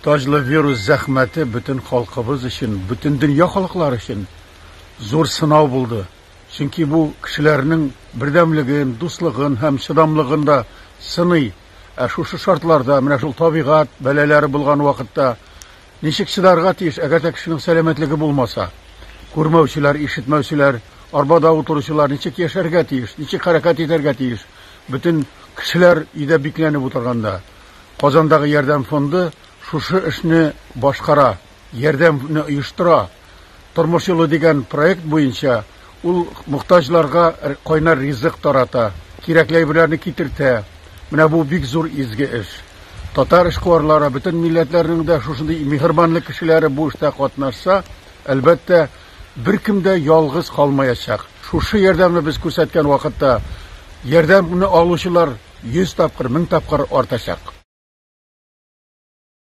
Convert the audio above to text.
Таҗлы вирус зәхмәте бөтен халкыбыз өчен, бөтен дөнья халыклары өчен зур сынау булды. Чөнки бу кешеләрнең бердәмлеген, дуслыгын һәм чыдамлыгын да сыный. Ә шушы шартларда, менә шул табигать бәлаләре булган вакытта ничек чыдарга тиеш, әгәр дә кешенең сәламәтлеге булмаса? Күрмәүчеләр, ишетмәүчеләр, арбада утыручылар ничек яшәргә тиеш, ничек хәрәкәт итәргә тиеш? Бөтен кешеләр өйдә бикләнеп утырганда. Казандагы Ярдәм фонды шушы эшне башкара, ярдәмне оештыра. Тормыш юлы дигән проект буенча ул мохтаҗларга кайнар ризык тарата, кирәкле әйберләрне китертә. Менә бу бик зур изге эш. Татар эшкуарлары, бөтен милләтләрнең дә шушындый миһербанлы кешеләре бу эштә катнашса, әлбәттә, беркем дә ялгыз калмаячак. Шушы ярдәмне без күрсәткән вакытта ярдәмне алучылар 100 тапкыр, 1000 тапкыр артачак.